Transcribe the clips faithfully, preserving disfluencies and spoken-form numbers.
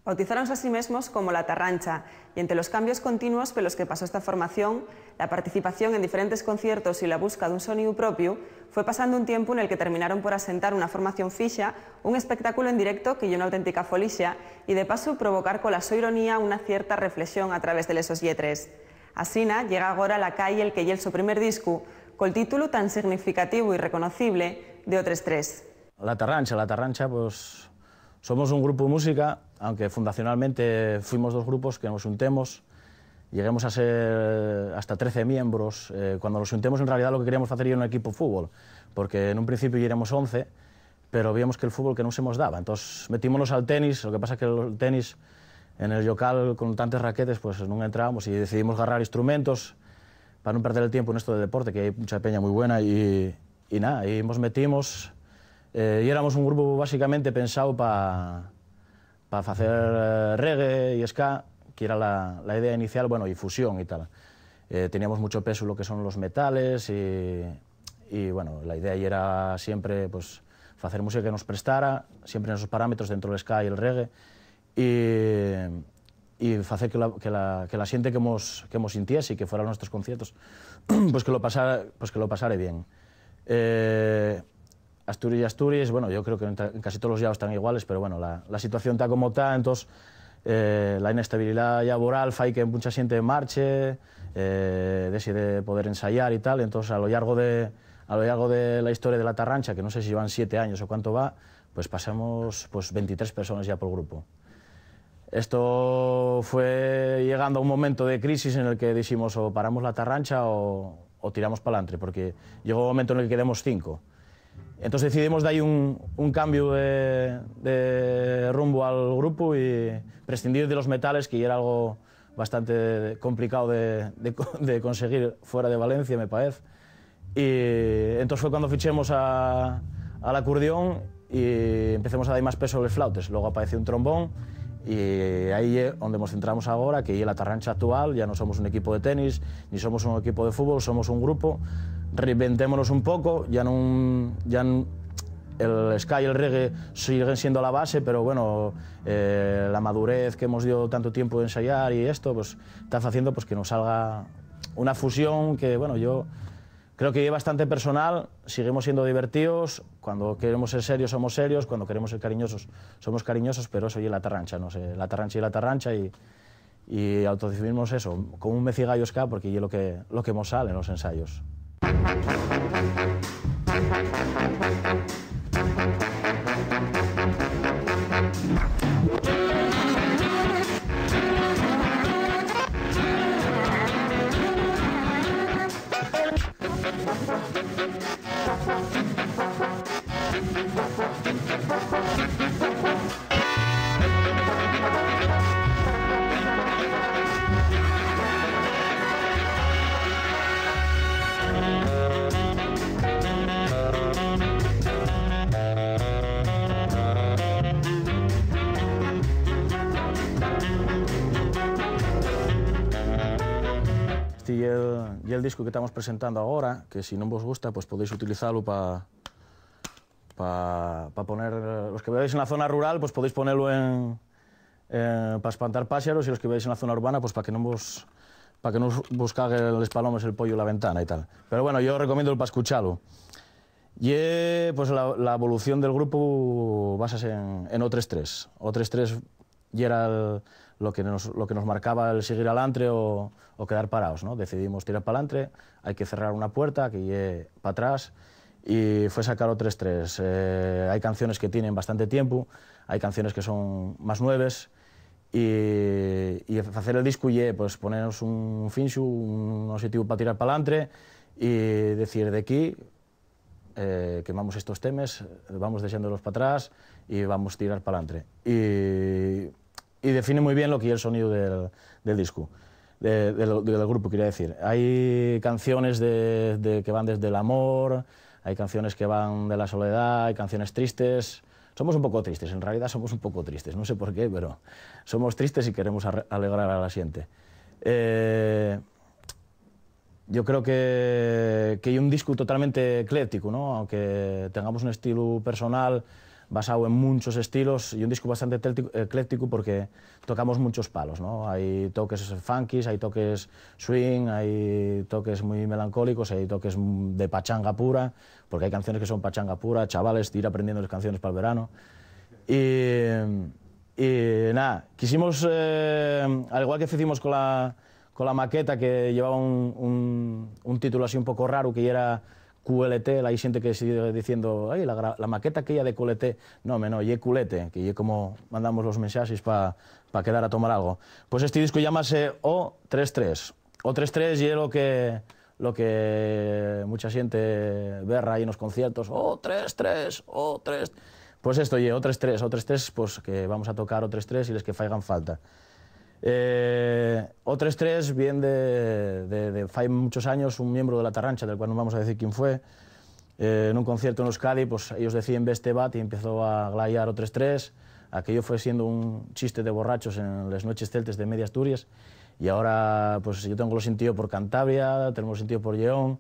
Bautizáronse a sí mesmos como La Tarrancha, y ente los cambios continuos pelos que pasó esta formación, la participación en diferentes conciertos y la busca d'un soníu propiu, fue pasando un tiempu nel que terminaron por asentar una formación fixa, un espectáculo en directo que ye una auténtica folixa, y de pasu provocar cola so ironía una cierta reflexón a través de les sos lletres. Asina, llega agora a la cai el que ye'l so primer discu, col títulu tan significativu y reconocible de Otres Tres. La Tarrancha, La Tarrancha, pues, somos un grupu de música, aunque fundacionalmente fuimos dos grupos que nos xuntemos, lleguemos a ser hasta trece miembros. Eh, cuando nos xuntemos, en realidá, lo que queríamos facer yera un equipu de fútbol, porque nun principiu yéremos once, pero víamos que el fútbol que nun se mos daba. Entós, metímonos al tenis, lo que pasa que el tenis en el llocal con tantes raquetes, pues, nun entrábamos y decidimos garrar instrumentos pa nun perder el tiempu nesto del deporte, que hai mucha peña mui buena y, y nada, y mos metimos. Eh, y éramos un grupu básicamente pensao pa, pa facer, eh, reggae y ska, que era la, la idea inicial, bueno, y fusión y tal. Eh, teníamos mucho peso lo que son los metales y, y, bueno, la idea yera siempre, pues, facer música que nos prestara, siempre nesos parámetros dentro del ska y el reggae, y, y facer que la, que la, que la xente que mos, que mos sintiese y que fuera a los nuestros conciertos, pues que lo pasara, pues que lo pasare bien. Eh, Asturies y Asturies, bueno, yo creo que en ta-, en casi todos los llaos tán iguales, pero bueno, la, la situación ta como ta, entós, eh, la inestabilidá llaboral fai que mucha xente marche, eh, dexe de poder ensayar y tal, entós a lo llargo de, a lo llargo de la historia de La Tarrancha, que no sé si van siete años o cuánto va, pues pasamos, pues, veintitrés personas ya pol grupu. Esto fue llegando a un momento de crisis en el que diximos: "O paramos La Tarrancha o, o tiramos pa'lantre", porque llegó un momento en el que quedemos cinco. Entós decidimos dar un, un cambiu de, de rumbo al grupu y prescindir de los metales, que yera algo bastante complicao de, de co-, de conseguir fuera de Valencia, me paez. Y entós fue cuando fichemos a, al acordeón y empecemos a dar más peso a les flautes. Luego apareció un trombón y ahí ye onde nos centramos agora, que ye La Tarrancha actual. Ya no somos un equipo de tenis, ni somos un equipo de fútbol, somos un grupo. Reinventémonos un poco, ya nun, ya n-, el ska y el reggae siguen siendo la base, pero bueno, eh, la madurez que hemos dio tanto tiempo de ensayar y esto, pues, ta faciendo, pues, que nos salga una fusión que, bueno, yo creo que ye bastante personal. Seguimos siendo divertíos, cuando queremos ser serios somos serios, cuando queremos ser cariñosos somos cariñosos, pero eso ye La Tarrancha, no sé, La Tarrancha y La Tarrancha y, y autodefinimos eso, como un mecigallo ska, porque ye lo que, lo que mos sale en los ensayos. Esti ye el, ye el discu que tamos presentando agora, que si non vos gusta, pues podéis utilizalu pa, pa, pa poner, eh, los que viváis en la zona rural, pues podéis ponelu en, eh, pa espantar páxaros, y los que viváis en la zona urbana, pues pa que non vos, pa que non vos caguen les palomes el pollo en la ventana y tal. Pero bueno, yo recomiendo pa escuchalu. Ye, pues, la, la evolución del grupu basase en, en Otres Tres. Otres Tres yera el, lo que nos, lo que nos marcaba el siguir alantre o, o quedar paraos, ¿no? Decidimos tirar pa'lantre, hai que cerrar una puerta, que ye p'atrás, y fue sacar Otres Tres. Eh, hai canciones que tienen bastante tiempu, hai canciones que son más nueves, y, y facer el discu ye, pues, ponernos un finxu, un oxetivu pa tirar pa'lantre, y decir, "D'equí, eh, quemamos estos temes, vamos dexándolos p'atrás y vamos tirar pa'lantre". Y, y define mui bien lo que ye el soníu del, del discu, de, de lo, del grupu, quiero decir. Hai canciones de, de, que van desde l'amor, hai canciones que van de la soledá, hai canciones tristes. Somos un poco tristes, en realidad somos un poco tristes, no sé por qué, pero somos tristes y queremos arre-, alegrar a la xente. Eh, Yo creo que, que ye un discu totalmente ecléctico, ¿no? Aunque tengamos un estilu personal basáu en munchos estilos, ye un discu bastante telti-, eclécticu porque tocamos munchos palos, ¿no? Hai toques funkys, hai toques swing, hai toques mui melancólicos, hai toques, mm, de pachanga pura, porque hai canciones que son pachanga pura, chavales, ir aprendiendo les canciones pa'l verano. Y, y nada, quisimos, eh, al igual que ficimos con la, con la maqueta que llevaba un, un, un título así un poco raro, que yera Q L T, hai xente que sigue diciendo, "Ai, la gra-, la maqueta aquella de Q L T". No, home, no, ye culete, que ye como mandamos los mensajes pa, pa quedar a tomar algo. Pues este disco llámase O tres tres. O tres tres ye lo que, lo que mucha xente berra ahí en los conciertos, "O tres tres, O tres". Pues esto ye O tres tres, O tres tres, pues que vamos a tocar O tres tres y les que faigan falta. Eh, O tres tres vien de, de, de fai muchos años un miembro de La Tarrancha, del cual no vamos a decir quién fue, eh, en un concierto en Euskadi, pues ellos decían "Beste bat" y empezó a glayar O tres tres. Aquello fue siendo un chiste de borrachos en les nueches celtes de media Asturias. Y ahora, pues yo tengo lo sentido por Cantabria, tenemos lo sentido por Lleón,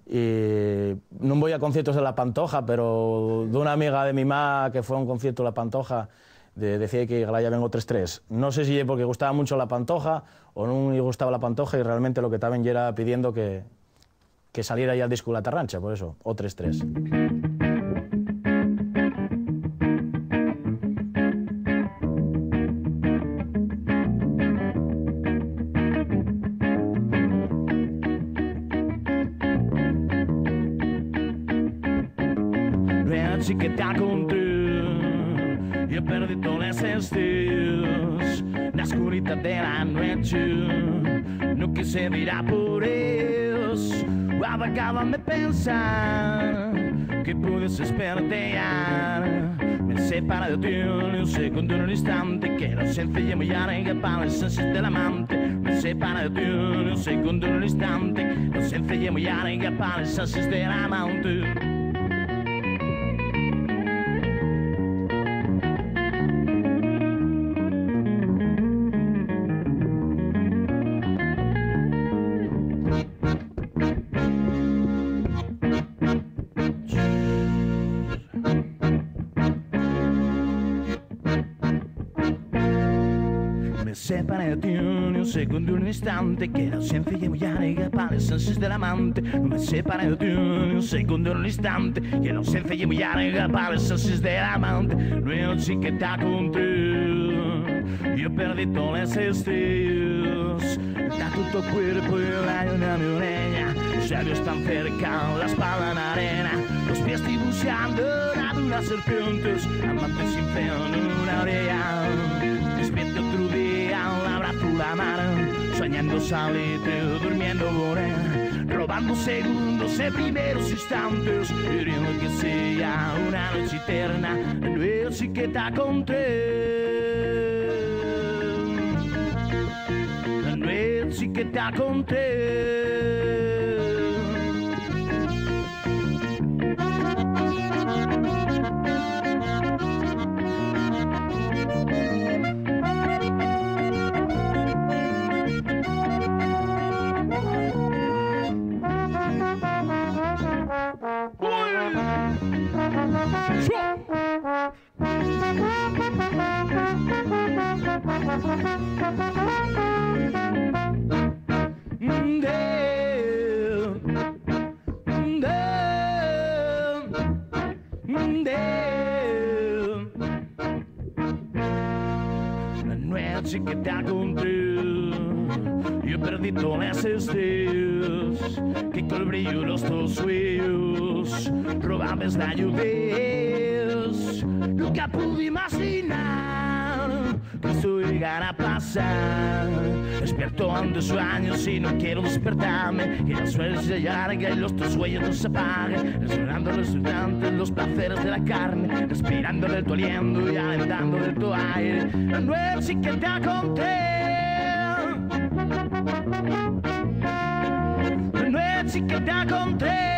y nun voi a conciertos de La Pantoja, pero d'una amiga de mi ma que fue a un concierto de La Pantoja, de, decía que galayaben O tres tres. No sé si ye porque gustaba mucho La Pantoja o nun lle gustaba La Pantoja y realmente lo que taben yera pidiendo que, que saliera ya el disco La Tarrancha, por eso, O tres tres. Nueva chiqueta country, yo perdí todos los estilos. Na escurita de la nueche, no quise mirar por ellos. Acaban de pensar que puedes espertear. Me separa de ti en un segundo, en un instante, que la ausencia ye muy larga pa les ansias del amante. Me separa de ti en un segundo, en un instante, la ausencia ye muy larga pa les ansias del amante. Me separé de ti en un segundo, en un instante, que la ausencia ye muy larga pa les ansias del amante. Me separé de ti en un segundo, en un instante, que la ausencia ye muy larga pa les ansias del amante. Nueva chiqueta country, yo perdí todos los estilos. Está tu cuerpo y la luna mi orella. Los labios tan cerca, la espalda en arena. Los pies dibuxando na duna serpientes. Amante sin freno nuna orella. Despierto otro día, un abrazo la mar. Soñando salite, durmiendo volver. Robando segundos en primeros instantes. Queriendo que sea una noche eterna. Nueva chiqueta country. Nueva chiqueta country. Una nueva chiqueta country, yo perdí todos los días que col brillo los tus sueños, robabes la lluvia. Nunca pude imaginar que esto llegara a pasar. Despierto ante sueños y no quiero despertarme. Que la suerte se alargue y los tus sueños no se apaguen. Esperando los instantes, los placeres de la carne. Respirando del tu aliento y alentando del tu aire. La nueva chiqueta country. La nueva chiqueta country.